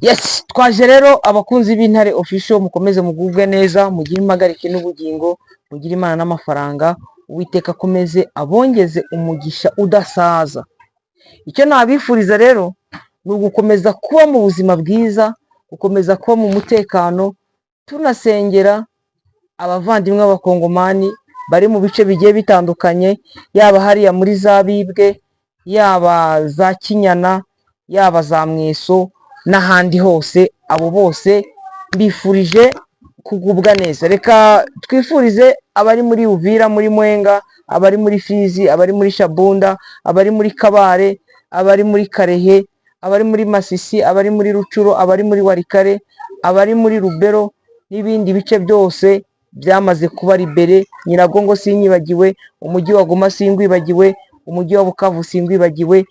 Yes, twaje rero. Abakunzi b'Intare Official, mukomeze mugubwe neza, mugire impagarike n'ubugingo, mugire Imana n'amafaranga. Uwiteka akomeze abongeze umugisha udasaza. Icyo nabifuriza rero ni ugukomeza kuba mu buzima bwiza, gukomeza kuba mu mutekano, tunasengera abavandimwe b'Abakongomani bari mu bice bigiye bitandukanye, yaba hariya muri za Bibwe, yaba za Kinyana, yaba za Mweso n'ahandi hose. Abo bose mbifurije kugubwa neza. Reka twifurize abari muri Uvira, muri Mwenga, abari muri Fizi, abari muri Shabunda, abari muri Kabare, abari muri Karehe, abari muri Masisi, abari muri Rutshuru, abari muri Walikale, abari muri Lubero n'ibindi bice byose byamaze kuba libéré. Nyiragongo sinyibagiwe, umujyi wa Goma singwibagiwe, umujyi wa Bukavu singwibagiwe,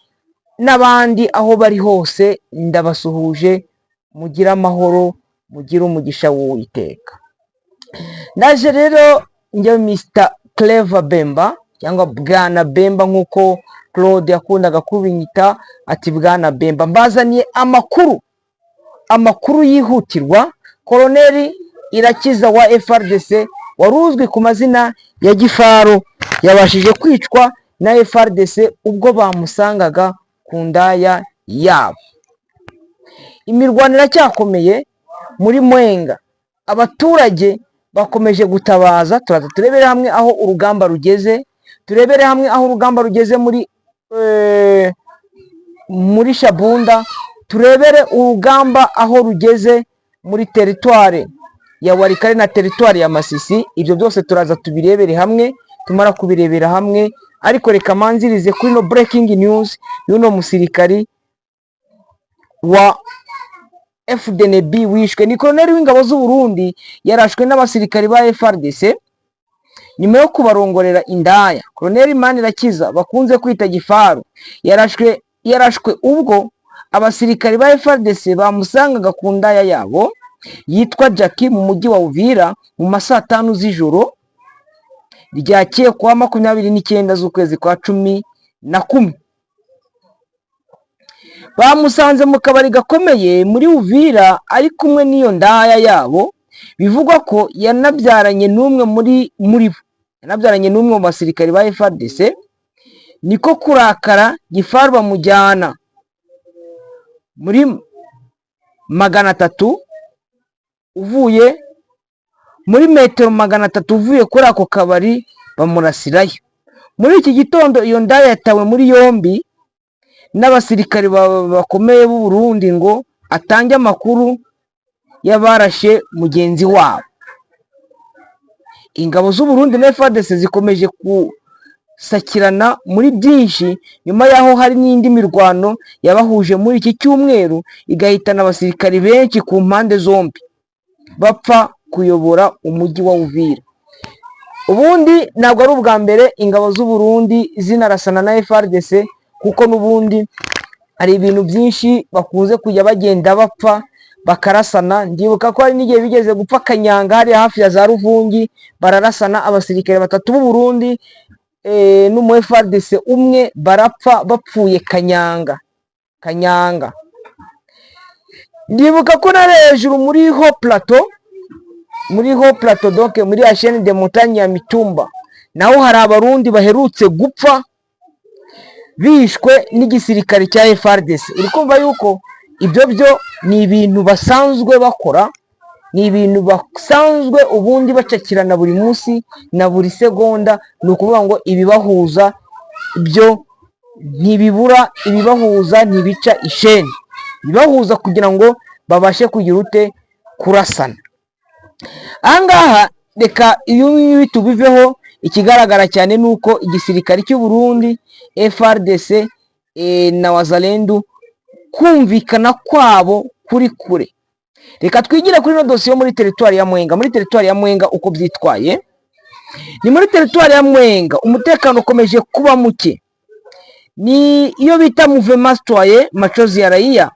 n'abandi aho bari hose ndabasuhuje. Mugire amahoro, mugire umugisha w'Uwiteka. Naje rero njya Mr Clever Bemba cyangwa Bwana Bemba, nk'uko Claude yakundaga kubinyita, ati "Bwana Bemba". Mbazaniye amakuru, amakuru yihutirwa. Koroneri Irakiza wa FARDC wari uzwi ku mazina ya Gifaro yabashije kwicwa na FARDC ubwo bamusangaga ku ndaya yabo. Imirwano iracyakomeye muri Mwenga, abaturage bakomeje gutabaza. Turaza turebere hamwe aho urugamba rugeze, turebere hamwe aho urugamba rugeze muri Shabunda, turebere urugamba aho rugeze muri teritware ya Walikale na teritwari ya Masisi. Ibyo byose turaza tubirebere hamwe. Tumara kubirebera hamwe, ariko reka manzirize kuri no breaking news y'uno musirikari wa FDNB wishwe. Ni koloneli w'ingabo z'u Burundi, yarashwe n'abasirikari ba FARDC nyuma yo kubarongorera indaya. Koloneli Manirakiza bakunze kwita Gifaru yarashwe ubwo abasirikari ba FARDC bamusangaga ku ndaya yabo yitwa Jackie mu mujyi wa Uvira mu ma saa 5 z'ijoro ryakeye kuwa 29 z'ukwezi kwa 11. Bamusanze mu kabari gakomeye muri Uvira ari kumwe n'iyo ndaya yabo, bivugwa ko yanabyaranye n'umwe muri bo, yanabyaranye n'umwe mu basirikari ba FARDC. Niko kurakara, Gifaru bamujyana muri 300 uvuye muri metero 300 uvuye kuri ako kabari, bamurasirayo. Muri iki gitondo iyo ndaya yatawe muri yombi n'abasirikari bakomeye b'u Burundi ngo atange amakuru y'abarashe mugenzi wabo. Ingabo z'u Burundi na FARDC zikomeje gusakirana muri byinshi nyuma y'aho hari n'indi mirwano yabahuje muri iki cyumweru, igahitana abasirikari benshi ku mpande zombi, bapfa kuyobora umujyi wa Uvira. Ubundi ntabwo ari ubwa mbere ingabo z'u Burundi zinarasana na FARDC, kuko n'ubundi hari ibintu byinshi bakunze kujya bagenda bapfa, bakarasana. Ndibuka ko hari n'igihe bigeze gupfa Kanyanga hariya hafi ya za Ruvungi, bararasana, abasirikare batatu b'u Burundi n'umu FARDC umwe barapfa, bapfuye Kanyanga. Kanyanga, ndibuka ko nari hejuru muri Haut Plateau, muri Haut Plateau, donc muri ya chaîne de montagne ya Mitumba, naho hari Abarundi baherutse gupfa bishwe n'igisirikare cya FARDC. Uri kumva yuko ibyo byo ni ibintu basanzwe bakora, ni ibintu basanzwe ubundi bacakirana buri munsi na buri segonda. Ni ukuvuga ngo ibibahuza byo ntibibura, ibibahuza ntibica isheni, ibibahuza kugira ngo babashe kugira ute? Kurasana. Ahangaha reka iyo ngibi tubiveho. Ikigaragara cyane ni uko igisirikare cy'u Burundi, FARDC na Wazalendo, kumvikana kwabo kuri kure. Reka twigire kuri ino dosiye yo muri teritwari ya Mwenga. Muri teritwari ya Mwenga uko byitwaye, ni muri teritwari ya Mwenga umutekano ukomeje kuba muke. Ni iyo bita Mouvement Citoyen Machozi ya Raia,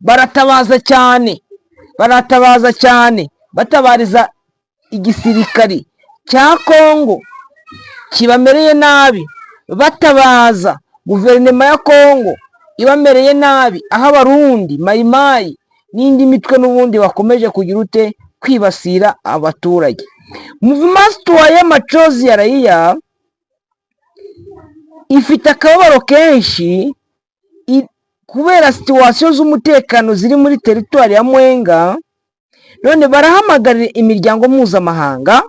baratabaza cyane, baratabaza cyane, batabariza igisirikari cya Kongo kibamereye nabi, batabaza guverinoma ya Kongo ibamereye nabi, aho Abarundi Mayimayi n'indi mitwe n'ubundi bakomeje kugira ute? Kwibasira abaturage. Mouvement citoyen Machozi ya Raia ifite akababaro kenshi kubera situation z'umutekano ziri muri teritwari ya Mwenga. None barahamagarira imiryango mpuzamahanga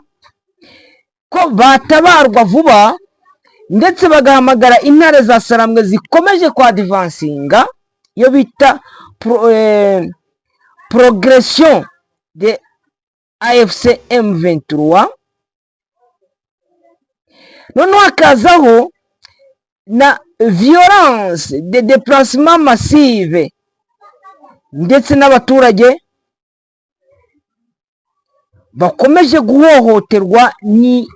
ko batabarwa vuba, ndetse bagahamagara intare za Sarambwe zikomeje kwadvancinga, iyo bita progression de AFC M23. Noneho hakazaho na violence de déplacement massive, ndetse n'abaturage bakomeje guhohoterwa ni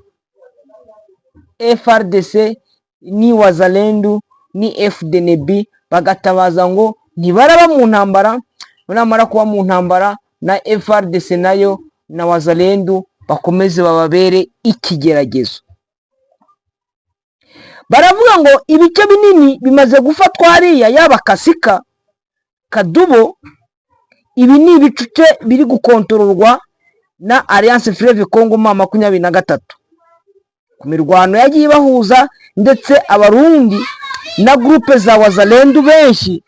FARDC, ni Wazalendo, ni FDNB, bagatabaza ngo ntibaraba mu ntambara. Namara kuba mu ntambara na FARDC nayo na Wazalendo, bakomeze bababere ikigeragezo. Baravuga ngo ibice binini bimaze gufatwa hariya, yaba Kasika, Kadubo, ibi ni ibice biri gukontororwa na Alliance Fleuve Congo M23 ku mirwano yagiye ibahuza, ndetse Abarundi na groupe za Wazalendu benshi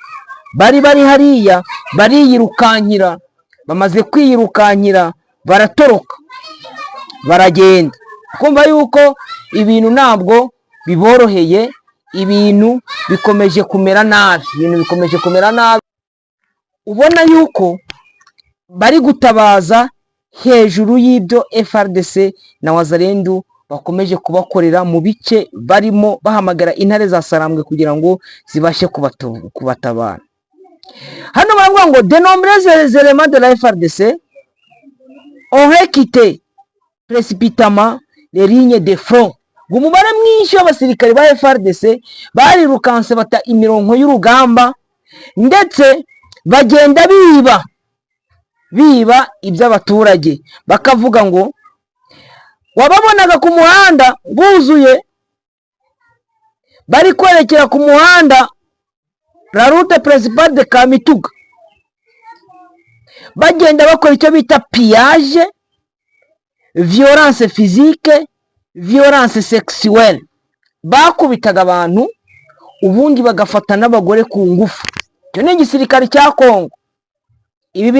bari hariya bariyirukankira. Bamaze kwiyirukankira, baratoroka, baragenda. Kumva yuko ibintu ntabwo biboroheye, ibintu bikomeje kumera nabi, ibintu bikomeje kumera nabi. Ubona yuko bari gutabaza hejuru y'ibyo FARDC na Wazalendu bakomeje kubakorera mu bice barimo, bahamagara intare za Sarambwe kugira ngo zibashe kubatabara. Hano baravuga ngo de nombreux éléments de la FARDC ont quitté précipitamment les lignes de front. Ngo umubare mwinshi w'abasirikare ba FARDC barirukanse, bata imirongo y'urugamba, ndetse bagenda biba iby'abaturage. Bakavuga ngo wababonaga ku muhanda buzuye, bari kwerekera ku muhanda, la route principale de Kamituga, bagenda bakora icyo bita pillage, violence physique, violence sexuelle. Bakubitaga abantu, ubundi bagafata n'abagore ku ngufu. Icyo ni igisirikare cya Kongo. Ibi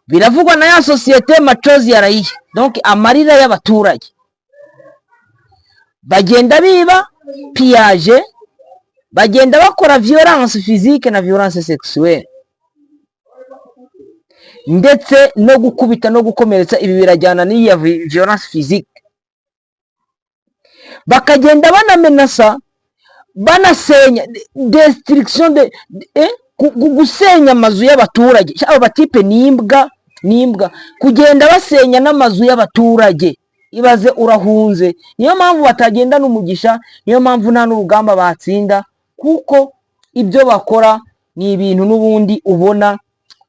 biravugwa na ya sosiyete Machozi ya Raia, donc amarira y'abaturage. Bagenda biba, pillage, bagenda bakora violence physique na violence sexuelle, ndetse no gukubita no gukomeretsa. Ibi birajyana n'iya violence physique. Bakagenda banamenasa, banasenya, destruction de gusenya amazu y'abaturage. Aba batipe ni imbwa, ni imbwa, kugenda basenya n'amazu y'abaturage. Ibaze urahunze. Niyo mpamvu batagendana umugisha, niyo mpamvu nta n'urugamba batsinda, kuko ibyo bakora ni ibintu n'ubundi ubona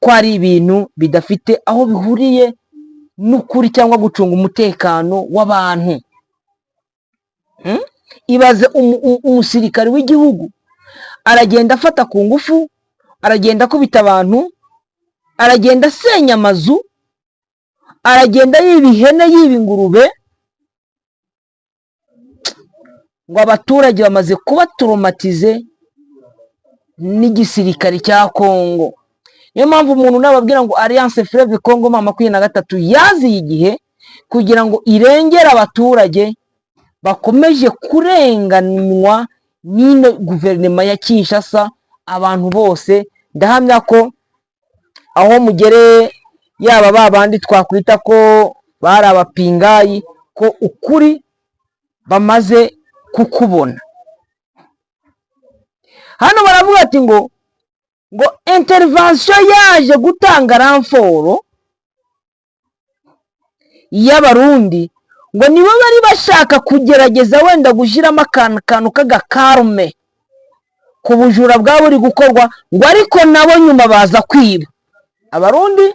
ko ari ibintu bidafite aho bihuriye n'ukuri cyangwa gucunga umutekano w'abantu. Ibaze umusirikare w'igihugu aragenda afata ku ngufu, aragenda akubita abantu, aragenda asenya amazu, aragenda yiba ihene, yiba ingurube, ngo abaturage bamaze kuba traumatisés n'igisirikare cya Kongo. Niyo mpamvu umuntu nababwira ngo Alliance Fleuve Congo M23 yaziye igihe kugira ngo irengere abaturage bakomeje kurenganywa n'ino guverinoma ya Kinshasa. Abantu bose ndahamya ko aho mugereye, yaba ba bandi twakwita ko bari abapingayi, ko ukuri bamaze kukubona. Hano baravuga ati ngo intervention yaje gutanga renfort y'Abarundi, ngo nibo bari bashaka kugerageza wenda gushyiramo akantu k'agacalme ku bujura bwaba buri gukorwa, ngo ariko nabo nyuma baza kwiba. Abarundi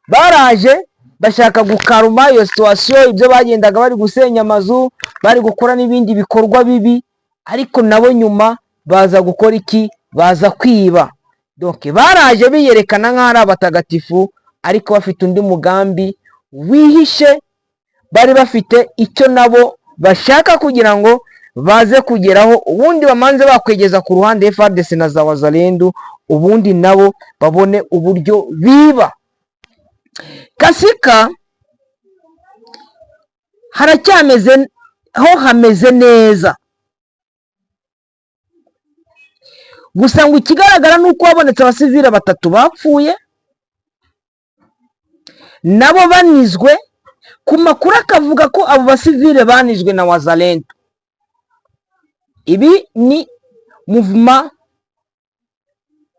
baraje bashaka gucalma iyo situation, ibyo bagendaga bari gusenya amazu, bari gukora n'ibindi bikorwa bibi, ariko nabo nyuma baza gukora iki? Baza kwiba. Donc baraje biyerekana nk'aho ari abatagatifu, ariko bafite undi mugambi wihishe. Bari bafite icyo nabo bashaka kugira ngo baze kugeraho, ubundi bamanze bakwegeza ku ruhande FARDC na za Wazalendo, ubundi nabo babone uburyo biba. Kasika haracyameze, ho hameze neza, gusa ngo ikigaragara ni uko habonetse abasivile batatu bapfuye, nabo banizwe. Ku makuru akavuga ko abo basivile banizwe na Wazalendo. Ibi ni mouvement,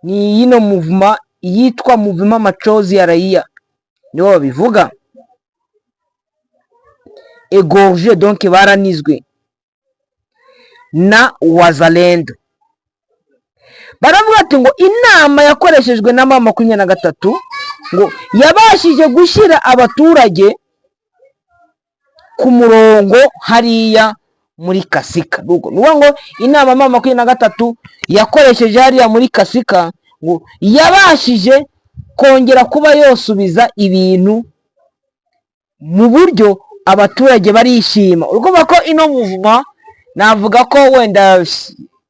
ni yino mouvement yitwa Mouvement Machozi ya Raia, nibo babivuga. Égorgé, donc baranizwe na Wazalendo. Baravuga ati ngo inama yakoreshejwe na M23 ngo yabashije gushyira abaturage ku murongo hariya muri Kasika. Ni ukuvuga ngo inama M23 yakoresheje hariya muri Kasika ngo yabashije kongera kuba yosubiza ibintu mu buryo, abaturage barishima. Urumva ko ino mouvement, navuga ko wenda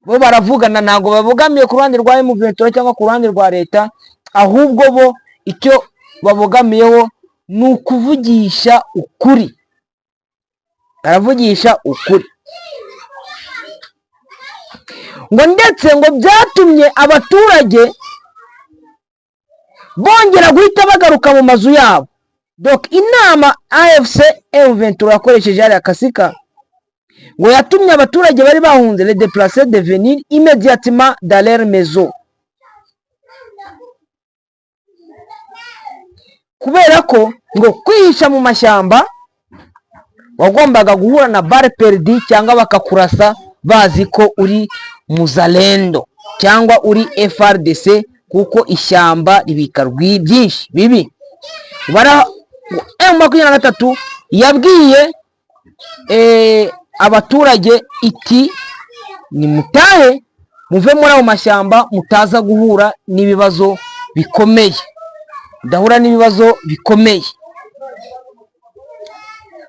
bo baravugana, ntabwo babogamiye ku ruhande rwa M23 cyangwa ku ruhande rwa leta, ahubwo bo icyo babogamiyeho ni ukuvugisha ukuri, baravugisha ukuri. Ngo ndetse ngo byatumye abaturage bongera guhita bagaruka mu mazu yabo. Donc inama AFC M23 yakoresheje hariya Kasika ngo yatumye abaturage bari bahunze, les déplacés, de venir immédiatement dans leur maison, kubera ko ngo kwihisha mu mashyamba wagombaga guhura na balle perdue cyangwa bakakurasa bazi ko uri muzalendo cyangwa uri FARDC, kuko ishyamba ribika byinshi bibi. Bara M23 yabwiye abaturage iti: "Nimutahe, muve muri ayo mashyamba, mutaza guhura n'ibibazo bikomeye, mudahura n'ibibazo bikomeye."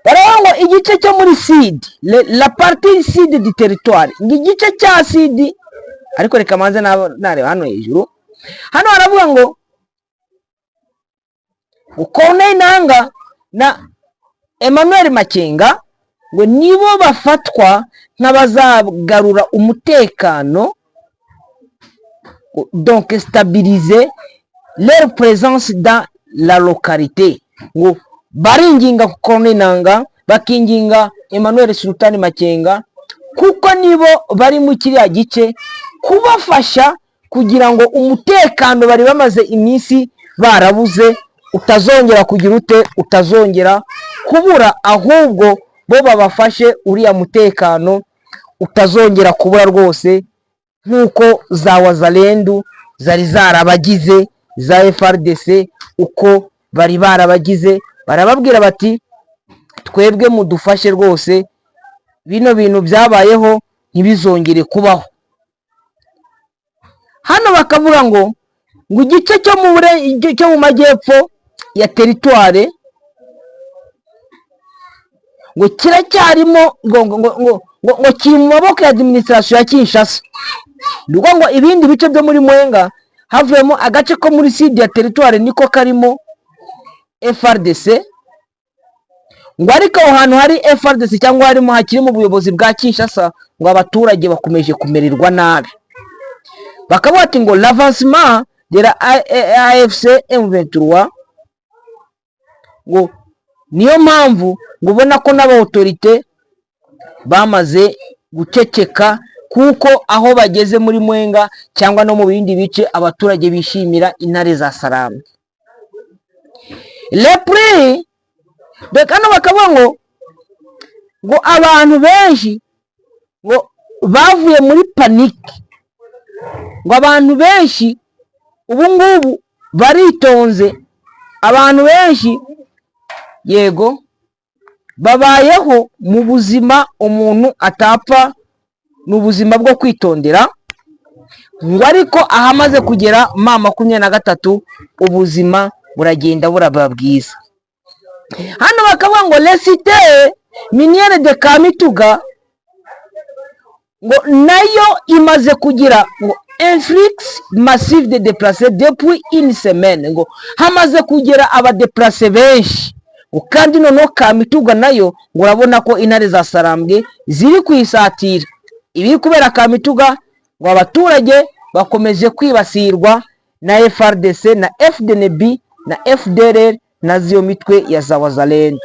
Baravuga ngo igice cyo muri sud, la partie sud du territoire, ngo igice cya sud. Ariko reka manze nareba hano hejuru. Hano haravuga ngo Corneille Nanga na Emmanuel Makenga ngo nibo bafatwa nk'abazagarura umutekano, donc stabiliser leur présence dans la localité. Ngo baringinga Corneille Nanga, bakinginga Emmanuel Sultani Makenga, kuko nibo bari mu kiriya gice, kubafasha kugira ngo umutekano bari bamaze iminsi barabuze utazongera kugira ute, utazongera kubura, ahubwo bo babafashe uriya mutekano utazongera kubura rwose, nk'uko za Wazalendu zari zarabagize, za FARDC uko bari barabagize. Barababwira bati: "Twebwe mudufashe rwose, bino bintu byabayeho ntibizongere kubaho." Hano bakavuga ngo igice cyo mu majyepfo ya territoire ngo kiracyarimo, ngo kiri mu maboko ya administration ya Kinshasa. Ni ukuvuga ngo ibindi bice byo muri Mwenga, havuyemo agace ko muri sud ya territoire niko karimo FARDC. Ngo ariko aho hantu hari FARDC cyangwa harimo, hakiri mu buyobozi bwa Kinshasa, ngo abaturage bakomeje kumererwa nabi. Bakavuga ati ngo l'avancement de la AFC M23, ngo niyo mpamvu ngo ubona ko n'aba autorités bamaze guceceka, kuko aho bageze muri Mwenga cyangwa no mu bindi bice, abaturage bishimira intare za Sarambwe. Lepri reka hano bakavuga ngo abantu benshi ngo bavuye muri panique, ngo abantu benshi ubu ngubu baritonze, abantu benshi yego babayeho mu buzima umuntu atapfa, ni ubuzima bwo kwitondera. Ngo ariko ahamaze kugera M23, ubuzima buragenda buraba bwiza. Hano bakavuga ngo la cité minière de Kamituga ngo nayo imaze kugira ngo influx massif de déplacés depuis une semaine, ngo hamaze kugera aba déplacés benshi. Ngo kandi noneho Kamituga nayo ngo urabona ko intare za Sarambwe ziri kuyisatira. Ibiri kubera Kamituga, ngo abaturage bakomeje kwibasirwa na FARDC na FDNB na FDLR na ziyo mitwe ya za Wazalendo.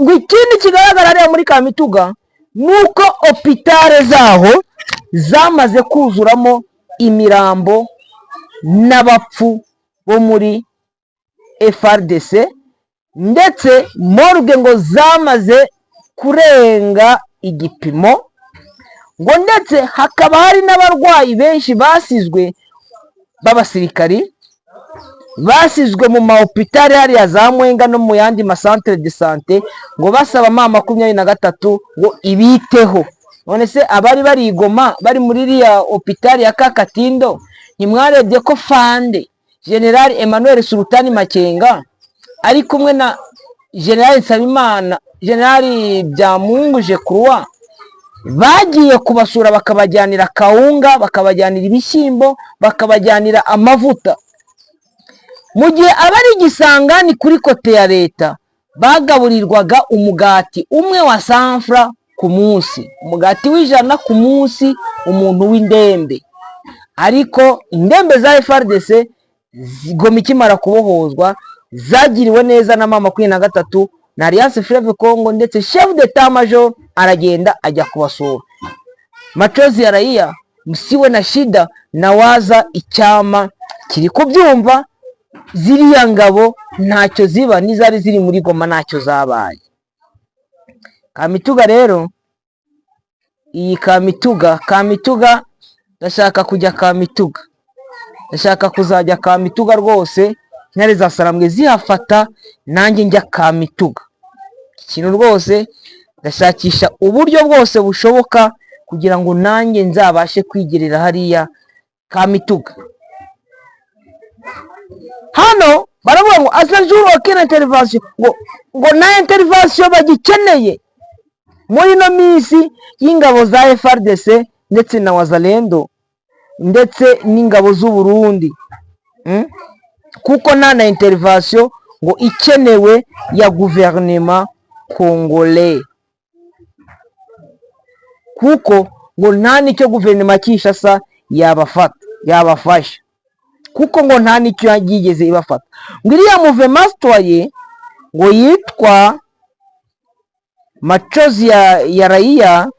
Ngo ikindi kigaragara hariya muri Kamituga ni uko hôpital zaho zamaze kuzuramo imirambo n'abapfu bo muri FARDC, ndetse morgue ngo zamaze kurenga igipimo, ngo ndetse hakaba hari n'abarwayi benshi basizwe b'abasirikari, basizwe mu ma hôpital hariya za Mwenga no mu yandi ma centre de santé, ngo basaba M23 ngo ibiteho. None se abari bari i Goma, bari muri iriya hôpital ya Kakatindo, ntimwarebye ko fande General Emmanuel Sultani Makenga ari kumwe na General Nsabimana, General Byamungu Jekruwa, bagiye kubasura, bakabajyanira kawunga, bakabajyanira ibishyimbo, bakabajyanira amavuta, mu gihe abari igisangani kuri côté ya leta bagaburirwaga umugati umwe wa 100 francs ku munsi, umugati w'100 ku munsi, umuntu w'indembe? Ariko indembe za FARDC, Goma ikimara kubohozwa, zagiriwe neza na M23 na Alliance Fleuve Congo, ndetse chef d'état major aragenda ajya kubasura. Machozi ya raia, msiwe na shida, nawaza icyama kiri kubyumva. Ziriya ngabo ntacyo ziba, n'izari ziri muri Goma ntacyo zabaye. Kamituga rero, iyi Kamituga, Kamituga, ndashaka kujya Kamituga, ndashaka kuzajya Kamituga rwose. Intare za Sarambwe zihafata, nanjye njya Kamituga. Ikintu rwose ndashakisha uburyo bwose bushoboka kugira ngo nanjye nzabashe kwigerera hariya Kamituga. Hano baravuga ngo à ce jour aucune intervention, ngo na intervention bagikeneye muri ino minsi y'ingabo za FARDC ndetse na Wazalendo ndetse n'ingabo z'u Burundi, Kuko nta na intervention ngo ikenewe ya guverinoma congolais, kuko ngo nta n'icyo guverinoma ya Kinshasa yabafata, yabafasha, kuko ngo nta n'icyo yigeze ibafata. Ngo iriya mouvement citoyen ngo yitwa Machozi ya Raia,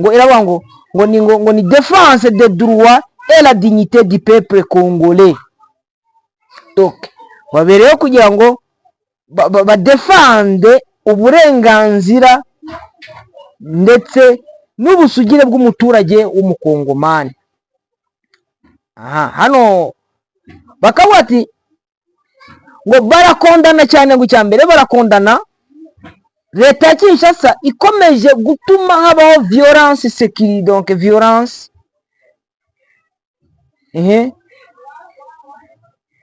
ngo iravuga ngo ni défense des droits et la dignité du peuple congolais. Donc babereyeho kugira ngo badefande uburenganzira ndetse n'ubusugire bw'umuturage w'umukongomani. Aha hano bakavuga ati ngo barakondana cyane, ngo icya mbere barakondana leta ya Kinshasa ikomeje gutuma habaho violence sécurité, donc violence,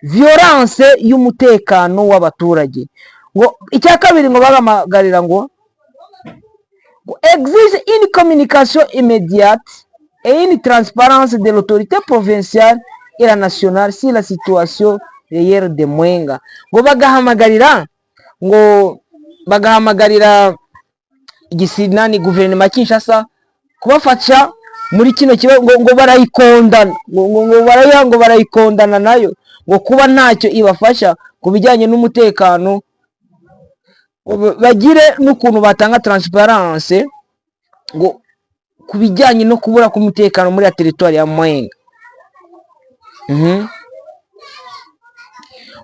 violence y'umutekano w'abaturage. Ngo icya kabiri, ngo bagamagarira ngo exige une communication immédiate et une transparence de l'autorité provinciale et la nationale sur la situation réelle de Mwenga. Ngo bagahamagarira igisinani guverinoma ya Kinshasa kubafasha muri kino kibazo. Ngo barayikondana, ngo barayikondana nayo, ngo kuba ntacyo ibafasha ku bijyanye n'umutekano, ngo bagire n'ukuntu batanga transparence ngo ku bijyanye no kubura k'umutekano muri ya territoire ya Mwenga.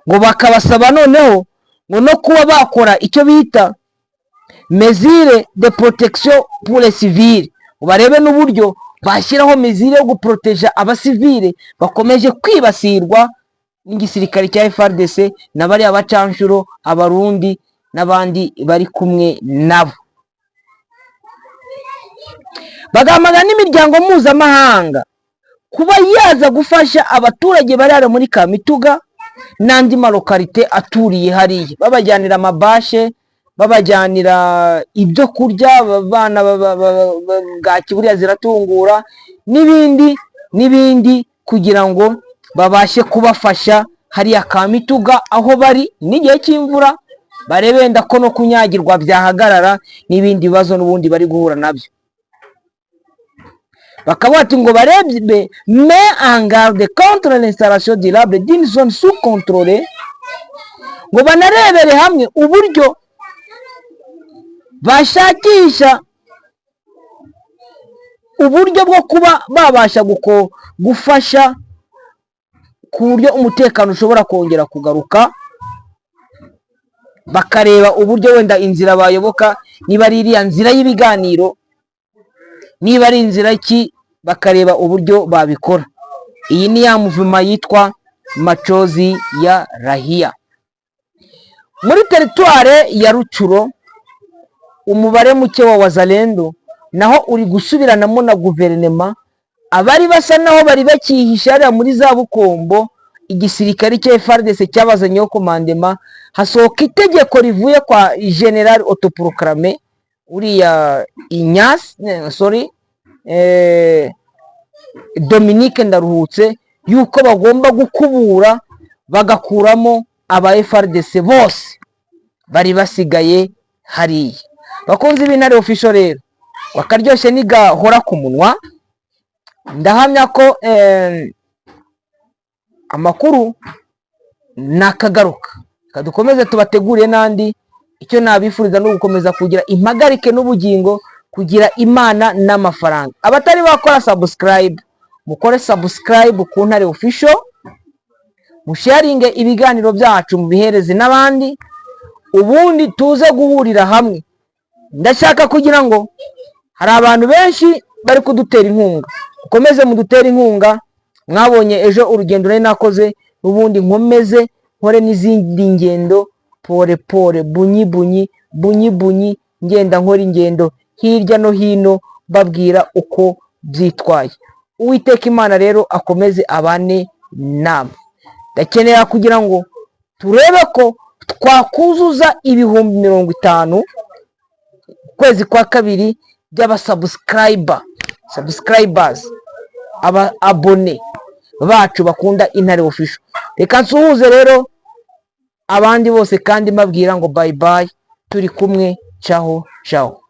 Ngo bakabasaba noneho ngo no kuba bakora icyo bita mesure de protection pour les civils, ngo barebe n'uburyo bashyiraho mesure yo guproteja abasivile bakomeje kwibasirwa n'igisirikare cya FARDC na bariya bacanshuro, abarundi n'abandi bari kumwe nabo. Bagahamagara n'imiryango mpuzamahanga kuba yaza gufasha abaturage bari hariya muri Kamituga n'andi ma localités aturiye hariya, babajyanira amabashe, babajyanira ibyo kurya, abana bwaki buriya ziratungura, n'ibindi n'ibindi, kugira ngo babashe kubafasha hariya Kamituga aho bari n'igihe cy'imvura, barebe wenda ko no kunyagirwa byahagarara n'ibindi bibazo n'ubundi bari guhura nabyo. Bakaba bati ngo barebe met en garde contre l'installation durable d'une zone sous contrôle, ngo banarebere hamwe uburyo bashakisha uburyo bwo kuba babasha gufasha ku buryo umutekano ushobora kongera kugaruka, bakareba uburyo wenda inzira bayoboka, niba ari iriya nzira y'ibiganiro, niba ari inzira ki, bakareba uburyo babikora. Iyi ni ya mouvement yitwa Machozi ya Raia. Muri territoire ya Rutshuru, umubare muke wa Wazalendo naho uri gusubiranamo na guverinema. Abari basa naho bari bakihishe hariya muri za Bukombo, igisirikare cya FARDC cyabazanyeho commandement, hasohoka itegeko rivuye kwa général autoproclamé uriya Inyasi, sorry, Dominique Ndaruhutse, yuko bagomba gukubura bagakuramo aba FARDC bose bari basigaye hariya. Bakunzi b'Intare Official rero, wakaryoshye ntigahora ku munwa. Ndahamya ko amakuru nakagaruka. Reka dukomeze tubategurire n'andi. Icyo nabifuriza ni ugukomeza kugira impagarike n'ubugingo, kugira Imana n'amafaranga. Abatari bakora subscribe, mukore subscribe ku Ntare Official, musharinge ibiganiro byacu, mubihereze n'abandi, ubundi tuze guhurira hamwe. Ndashaka kugira ngo, hari abantu benshi bari kudutera inkunga, mukomeze mudutere inkunga. Mwabonye ejo urugendo nari nakoze, n'ubundi nkomeze nkore n'izindi ngendo, pole pole, bunyi bunyi, bunyi bunyi, ngenda nkora ingendo hirya no hino, babwira uko byitwaye. Uwiteka Imana rero akomeze abane namwe. Ndakenera kugira ngo turebe ko twakuzuza 50,000 ukwezi kwa kabiri by'aba subscriber, subscribers, aba abonnés bacu bakunda Intare Official. Reka nsuhuze rero abandi bose kandi mbabwira ngo bye bye, turi kumwe, ciao ciao.